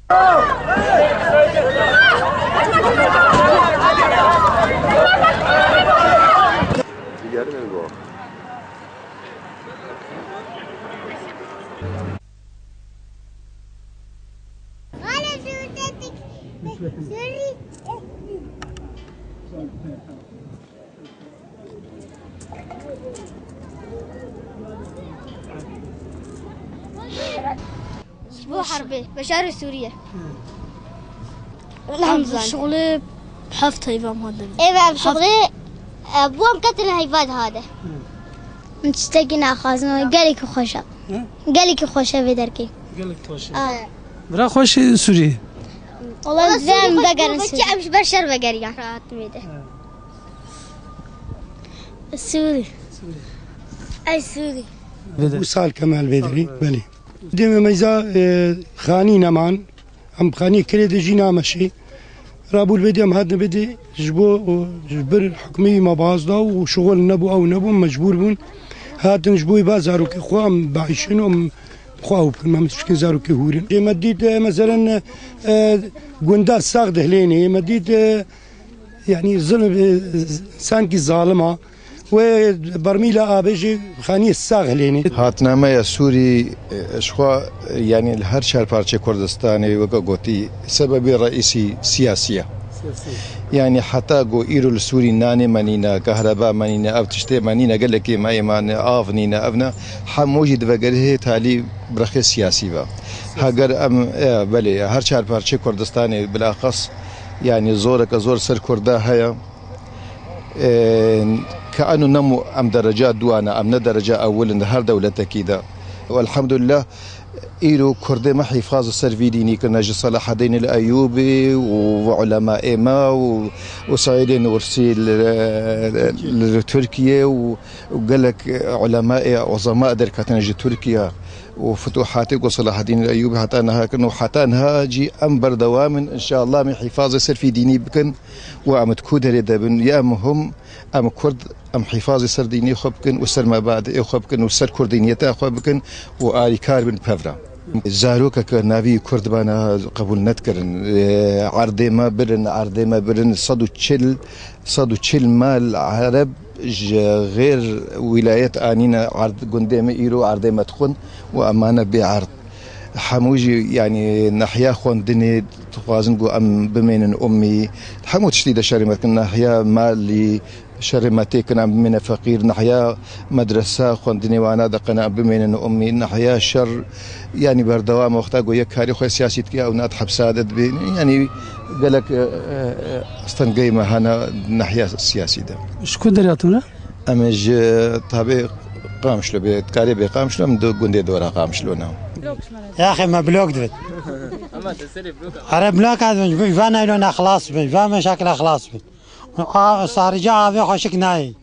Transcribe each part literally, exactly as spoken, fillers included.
Ji bo herbê, beşarê Sûriye. Em şixulê heft heyvan hate. Ê, em şixulê, e, bû em ketine heyva dihade. Min tiştekî naxwazin, gelekî xweş e. Hı? Gelekî xweş e vê derkê. Gelek xweş e. Aa. Bira xweş e Sûriyê. Wala divê em vegerin Sûriyê. Em ji ber şer vegeriyan. Rahat mê de. Sûrî. Ey Sûrî. Vê de. Wisal Kemal Bedirî, belê. Dê me meyza, e, xanî neman, em xanî kirê de jî nameşê. Rabûl bêdî em hatin bêdî ji bo, ji bir hikmî me baz da û şixul nebû, ew nebû, mecbûr bûn. Hatin ji bo ba zarokê xwe em biîşin û em xwe ew bikin, em çikin zarokê hûrin. Ê me dît, e, meselen, e, gunda sax dihlênê, me dît, e, yanî zilm, e, sankî zalim a. Wê bermîla avê jî xaniyê sax hilênê. Hatnameya Sûrî, e, ji xwe, e, yanî li her çar parçê Kurdistanê weke gotî sebebê reîsî siyasî ye. Siyasî. Yanî heta ku îro li Sûrî nanê me nîne, kahreba me nîne, ev tiştê me nîne, gelekê me ê me ne, av nîne, ev ne, hemû jî divegerihê talî birexê siyasî ve. Siyasî. Heger em, e, belê, her çar parçê Kurdistanê bilaxas, yanî zoreke zor ser Kurda heye. Ê, ke eno nemo em dereca duan e, em ne dereca ewil in di her dewletekî de. Û elhamdulillah, îro Kurdê me hîfaz û ser vî dînî kirine ji Selahedîn el Eyûbî û, û ulemayê me û, û Seîdê Nursî li, li Tirkiyê û, û gelek ulemayê uzema derketine ji Tirkiye û futuhatê ku Selahedîn el Eyûbî heta niha kirin û heta niha jî em berdewam in, înşallah em ê hîfazê ser vî dînî bikin. Û em di ku derê de bin, ya muhim, em Kurd, em hîfazê ser dînê xwe bikin û ser mebadê xwe bikin û ser kurdîniyeta xwe bikin û alîkar bin pevra. Zarokeke navî Kurd bana qebûl nedikirin. Ê, erdê me birin, erdê me birin, sed û çil, sed û çil mal Ereb ji xêr wîlayet anîne erd, gundê me îro erdê me dixwin û em mane bê erd. Hemû jî, yanî, nahiya xwendinê dixwazin ku em bimênin ummî. Hemû tiştî de şerê me dikin. Nahiya malî şerê me têkin, em bimêne feqîr. Nahiya medresa xwendinê wana diqene, em bimênin ummî. Nahiya şer, yanî, berdewam e. Wexta ku yek karê xwe siyasî dike, ew nat hepsa de dibê. Yanî, gelek, e, e, e, stengeyê me hene nahiya siyasî de. Ji ku derê hatibûne? Em ê ji tabê Qamişlo bê, dikarê bê Qamişlo, em di gundê dora Qamişlo ne. Yaxê me blok divit. Ere blok ez bin, va neylo ne xilas bin, va meşakile xilas bin. A, sarica avê xweşik nayê.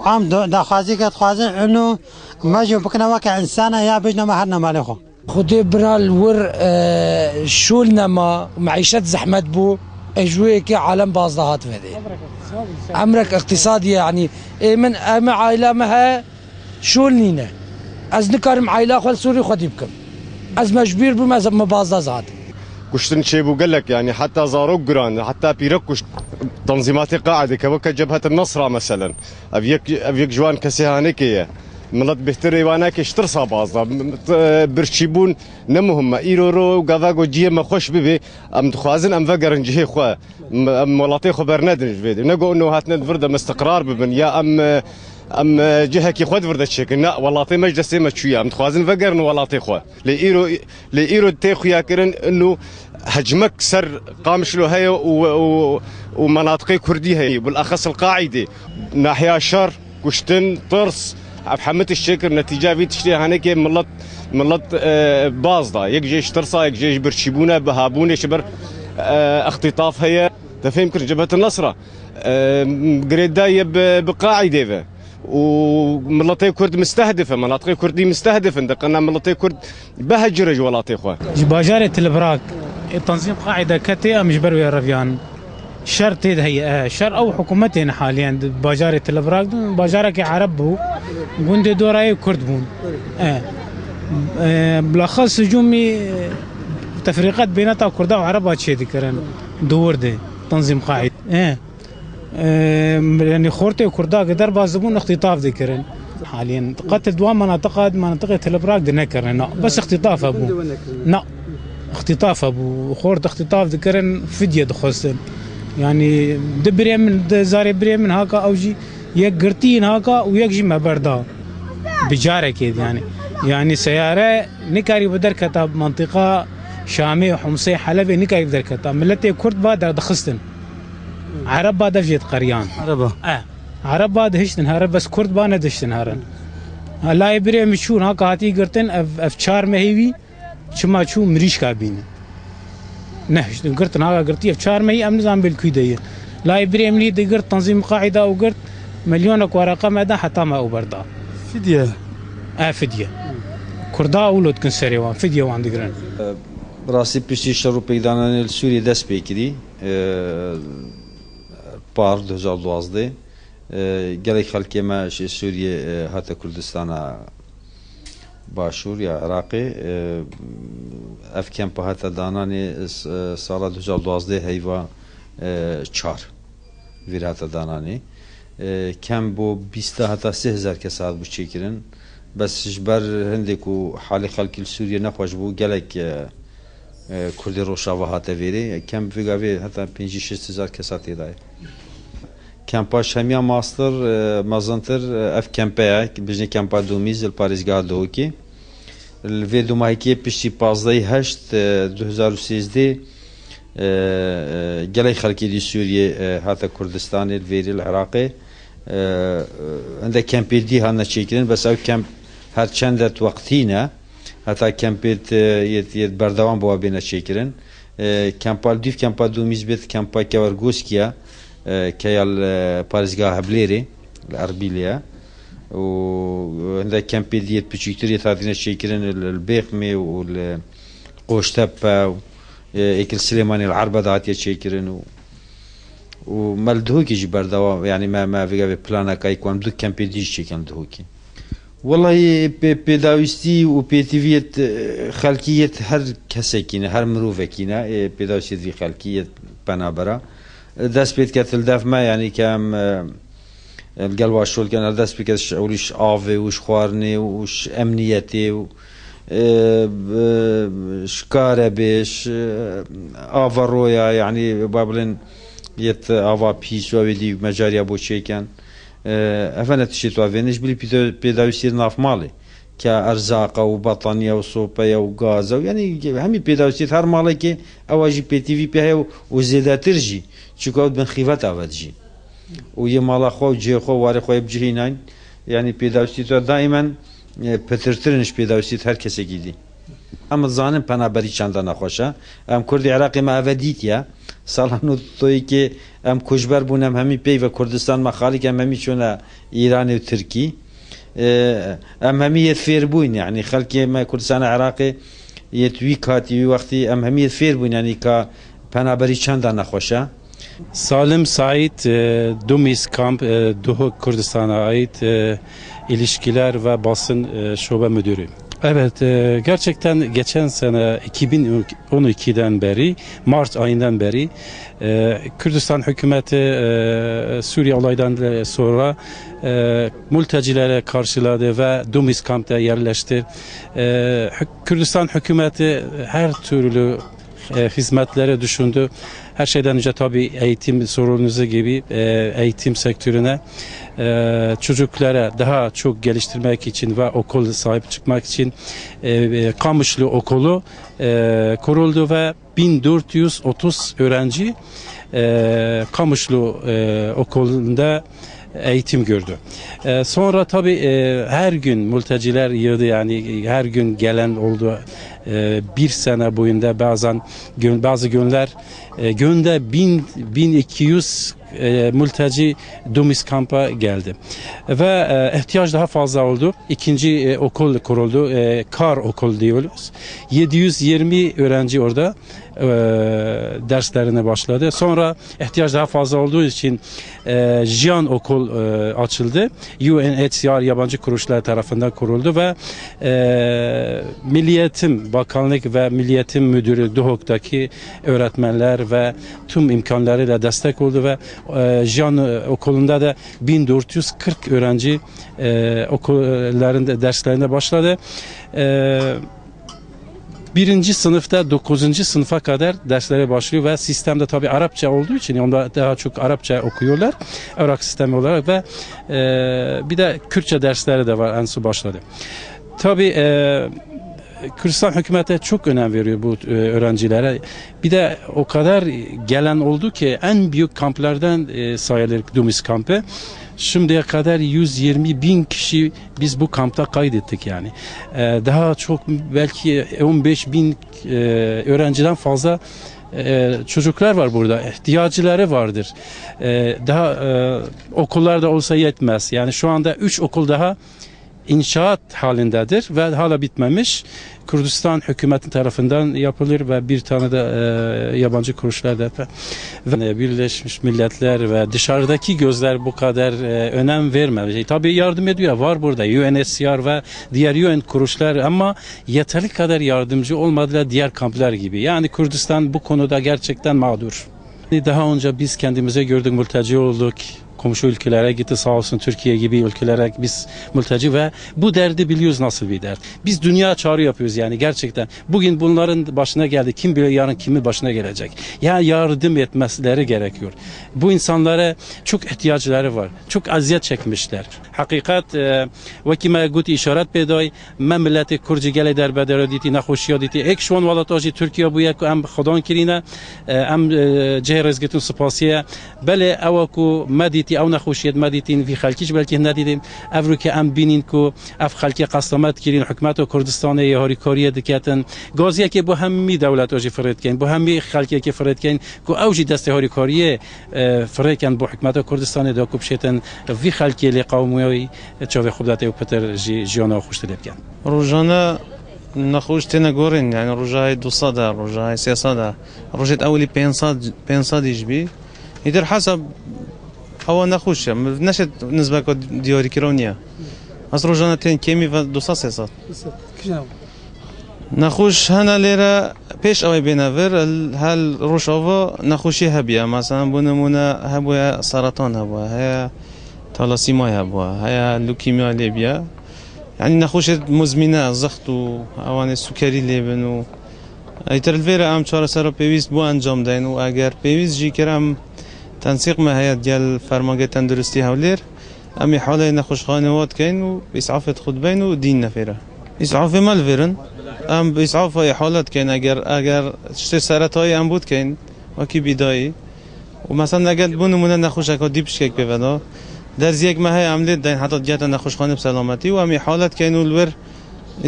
Em do-, daxwazî ke dixwazin, inu me jî bikine weke insana ya bijne me her nemalê xwe. Xwedê bira li wir, e, şûl nema, meîşet zehmet bû, e, ji wê yekê alem baz dihat vedê. Emrek iqtîsadî ye, yanî ê min, em ê aîla me heye, şûl nîne. Ez nikarim aîla xwe li Sûrî xwedî bikim. Ez mecbûr bûm, ez me baz da zehmet. Kuştin çêbû gelek, yanî heta zarok giran, heta pîrek kuşt. Tenzîmatê Qaîdê ke weke Cebhet Nesra meselen. Ev yek, ev yek ji wan kesê hanekê ye. Milet bêhtir ê wan nake ji tirsa baz da. M-, m-, t-, birçîbûn ne muhim e. Îro ro gava ku cihê me xweş bibê, em dixwazin em vegerin cihê xwe. M-, em welatê xwe bernedin ji vê de. Ne ku ino hatine di vir de em istiqrar bibin ya em, em cihekî xwe di vir de çêkin. Na, welatê me ji destê me çûye. Em dixwazin vegerin welatê xwe. Lê îro, lê îro tê xuyakirin ino hecmek ser Qamişlo heye û, û, û menatiqê kurdî heye. Bilexes li Qaîdê. Nahiya şer, kuştin, tirs, ev hemû tişt çêkir, netîca vî tiştê hanekê milet, milet, e, baz da. Yek jê ji tirsa, yek jê ji birçîbûne, bihabûnê ji ber, e, îxtîtaf heye. Te fêm kir, Cebhet Nesra, e, girêdaye bi, bi Qaîdê ve. Û miletê Kurd mistehdif e, menatiqê Kurdî mistehdif in, diqina miletê Kurd bihecire ji welatê xwe. Ji bajarê Tilibrak, e, tenzîm Qaîde ketê, em ji ber wê reviyan. Şer tê de heye, e, şer ew hikûmetê ne haliyen di bajarê Tilibrak de, bajarekê Ereb bû, gundê Dorayê Kurd bûn. E, e, bilaxas hicûmî, e, Tefrîqet bêneta Kurda û Ereba çê dikirin. Di wir de, Tanzîm Qaîd. E, e, yanî xortê Kurda ki derbas dibûn, îxtîtaf dikirin. Haliyen, qet di wan menatiqa, di menatiqê Tilibrak de nekirin. Na, bes îxtîtaf hebû. Na, îxtîtaf hebû. Xort îxtîtaf dikirin, fidye dixwestin. Yanî, di birê min, di zarê birê min haka ew jî yek girtî yin haka û yek jî me berda. Bi carekê de yanî. Yanî seyare nikarî bi derketa mentiqa Şamê, Humsê, Helebê nikarî bi derketa. Miletê Kurd ba derdixistin. Ereb ba dev jê diqeriyan. Ereba. E. Ereb ba dihiştin here, bes Kurd ba nedihiştin herin. Ha, layê birê min çûn, haka hatî girtin, ev, ev çar mehî wî, çima çû mirîşka bîne. Nehiştin, girtin, haka girtî, ev çar mehî, em nizan bil kû de ye. Layê birê min lî digirt, Tanzîm Qaîda û girt, milyonek wereqe me da, heta me ew berda. Fidye. E, fidye. Kurda û lotkin serê wan, fidye wan digirin. Bi rastî piştî şer û pêkdananê li Sûriyê dest pê kirî, e, par du hezar duwazdeh, e, gelek xelkê me ji Sûriyê, e, hate Kurdistana Başûr ya Iraqê. E, ev kempa hate dananê s-, e, sala du hezar duwazdeh heyva, e, çar. Vîr hate dananê. E, kem bo bîst heta sê hezar kes hatibû çêkirin. Bes ji ber hindê ku halê xelkî li Sûriyê nexweş bû, gelek, e, e, Kurdê Rojava hate vêrê. Kem vê gavê heta pêncî şêst hezar kes hatê dayê. Kempa şemiya mastir, e, mezintir, e, ev kempe ye, bijnê kempa Domîz li parêzgeha Duhokê. Li vê dumahîkê piştî pazdehî heşt, e, du hezar û sêzdeh, e, e, gelek xelkê dî Sûriyê, e, hate Kurdistanê, li vêrê li Iraqê. E, e, hinde kempê dî hatine çêkirin, bes ew kemp her çendet weqtî ne. Heta kempêt, e, yêt, yêt berdewam biwa bêne çêkirin. E, kempa li dîv kempa Domîz bêt, kempa Kewergoskiya, e, ke ya li, e, parêzgeha Heblêrê, li Erbîlê ye. Û hinde kempê dî yêt piçûktir yêt hatine çêkirin li, li Bêxmê û li Qoştepe û, e, êk li Silêmanê li Erbe de hatiye çêkirin û, û me li Duhokê jî berdewam, yanî me, me vê gavê planeka ye ku em du kempê dî jî çêkin li Duhokê. Wellahî pê-, pêdawîstî û pêtiviyêt, e, xelkî yêt her kesekî ne, her mirovekî ne, ê pêdawîstî vî xelkî yêt penabera. E, dest pê dike til def me, yanî ke em, e, e, li gel wa şol ken, her dest pê ke ji ewlî ji avê û ji xwarinê û ji emniyetê û, e, e, ji karebê, ji, e, ava roya, yanî ba bilên yêt ava pîs û ew ê dî me cariya bo çêken. E, ev ne tiştê tu avêne ji bilî pîde-, pêdawîstiyê nav malê. Ke erzaqa û bataniye û sopeya û gaza û, yanî hemî pêdawîstiyê her malekê ewa jî pêtivî pê heye û, û zêdetir jî. Çunku ew di bin xîveta ve dijî. Û yê mala xwe û cihê xwe, warê xwe yê bi cihî nayîn. Yanî pêdawîstiyê tu daimen, e, pitirtir in ji pêdawîstiyê her kesekî dî. Em dizanin penaberî çenda nexweş e. Em Kurdê Iraqê me eve dîtiye. Sala nod û yekê em koçber bûn, em hemî peyve Kurdistan me xalî kir, em hemî çûne Îranê û Tirkî. Ee, em hemî yêt fêr bûyn, yanî xelkê me Kurdistana Iraqê yêt wî katî, wî wextî em hemî yêt fêr bûyn, yanî ka penaberî çenda nexweş e. Salim Said, e, Dumiz Kamp, e, Duhok Kurdistan'a ait, e, ilişkiler ve basın, e, şube müdürü. Evet, e, gerçekten geçen sene iki bin on ikiden beri, Mart ayından beri, e, Kürdistan hükümeti, e, Suriye olaydan sonra, e, mültecilere karşıladı ve Dumiz Kamp'ta yerleşti. E, hük-, Kürdistan hükümeti her türlü e, hizmetlere düşündü. Her şeyden önce tabii eğitim sorunuzu gibi, e, eğitim sektörüne, e, çocuklara daha çok geliştirmek için ve okul sahip çıkmak için, e, e, Kamışlı okulu, e, kuruldu ve bin dört yüz otuz öğrenci, e, Kamışlı, e, okulunda eğitim gördü. E, sonra tabii, e, her gün mülteciler yığdı, yani her gün gelen oldu. E, bir sene boyunda bazen gün, bazı günler, e, günde bin, bin iki yüz, e, mülteci Dumiz Kamp'a geldi. Ve, e, ihtiyaç daha fazla oldu. İkinci, e, okul kuruldu. E, kar okul diyoruz. Yedi yüz yirmi öğrenci orada, e, derslerine başladı. Sonra ihtiyaç daha fazla olduğu için, e, Jiyan Okul, e, açıldı. U N H C R yabancı kuruluşlar tarafından kuruldu ve, e, Milli Eğitim Bakanlık ve Milli Eğitim Müdürü, DUHOK'taki öğretmenler ve tüm imkanlarıyla destek oldu ve, e, Jiyan, e, Okulu'nda da bin dört yüz kırk öğrenci, e, okullarında, derslerinde başladı. E, birinci sınıfta dokuzuncu sınıfa kadar derslere başlıyor ve sistemde tabii Arapça olduğu için onda daha çok Arapça okuyorlar. Irak sistemi olarak ve, e, bir de Kürtçe dersleri de var, en son başladı. Tabii, e, Kürdistan hükümeti çok önem veriyor bu, e, öğrencilere. Bir de o kadar gelen oldu ki en büyük kamplardan, e, sayılır Dumis kampı. Şimdiye kadar yüz yirmi bin kişi biz bu kampta kaydettik yani. E, daha çok belki on beş bin, e, öğrenciden fazla, e, çocuklar var burada. İhtiyacları vardır. E, daha, e, okullar da olsa yetmez. Yani şu anda üç okul daha inşaat halindedir ve hala bitmemiş. Kürdistan hükümeti tarafından yapılır ve bir tane de, e, yabancı kuruluşlar da ve Birleşmiş Milletler ve dışarıdaki gözler bu kadar, e, önem vermemiş. E, tabii yardım ediyor, var burada U N H C R ve diğer U N kuruluşlar ama yeterli kadar yardımcı olmadılar diğer kamplar gibi. Yani Kürdistan bu konuda gerçekten mağdur. Daha önce biz kendimize gördük, mülteci olduk. Komşu ülkelere gitti, sağ olsun Türkiye gibi ülkelere biz mülteci ve bu derdi biliyoruz nasıl bir dert. Biz dünya çağrı yapıyoruz yani gerçekten. Bugün bunların başına geldi. Kim bilir yarın kimin başına gelecek. Ya yardım etmesleri gerekiyor. Bu insanlara çok ihtiyaçları var. Çok eziyet çekmişler. Hakikat, e, wekî me got, îşaret pê dayî, me miletê Kurd jî gelê derbeder dîtî, nexweşiya dîtî. Êk ji wan welata jî Tirkiye bûye ku em xwedan kirîne, e, em, e, cihê rêzgirtin spasiye. Belê ew ku me dîtî, ew nexweşiyê me dîtîn, vî xelkî jî belkî nedîtîn. Ev rû ke em bînîn ku ev xelkê qesdemet kirîn, hikûmeta Kurdistanê yê harîkariyê diketin. Gaziyekê bo hemî dewleta jî firê dikeyn, bo hemî xelkekê firê dikeyn ku ew jî destê harîkariyê, e, firê ken bo hikûmeta Kurdistanê de ku bişêtin vî xelkê lê qewimiyayî çavê xwe bidate û pitir jî jiyana xweştirê bikin. Rojane nexweş têne gorên, yani rojayê du sed e, rojayê sê sed e, rojêt ewilî pênc sed, pênc sed jî bî. Îdir hesab ewa nexweş e, neşêt nizbeka diyarîkira niye. Ez rojane tên kêmî ve du sed sê sed. Nexweş hene lêre pêş ew ê bêne vir, hel Rojava nexweşî hebiye. Mesela, bo nimûne, hebûye seretan hebûye, heye talasîmayê hebûye, heye lûkîmya lê biye. Yanî nexweşê muzmîne, zixt û ewanê sûkerî lê bin û îtir li vê re em çaresera pêwîst bo encam deyn û eger pêwîst jî kir em tensîq me heye gel Fermangê Tenduristî Hewlêr. Em îhaleyê nexweşxanê wa dikeyn û îsafê xwe dibeyn û dîn nefêre. Îsafê me li vêr in. Em îsafa îhale dikeyn eger, eger tiştê seretayî em bo dikeyn, wekî bîdayî. Û mesela eger bo nimûne nexweşeka dî pişkek pê veda, derziyek me heye em lê dideyn heta digihete nexweşxanê bi selametî û em îhale dikeyn û li wir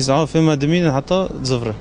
îsafê me dimînin heta zivre.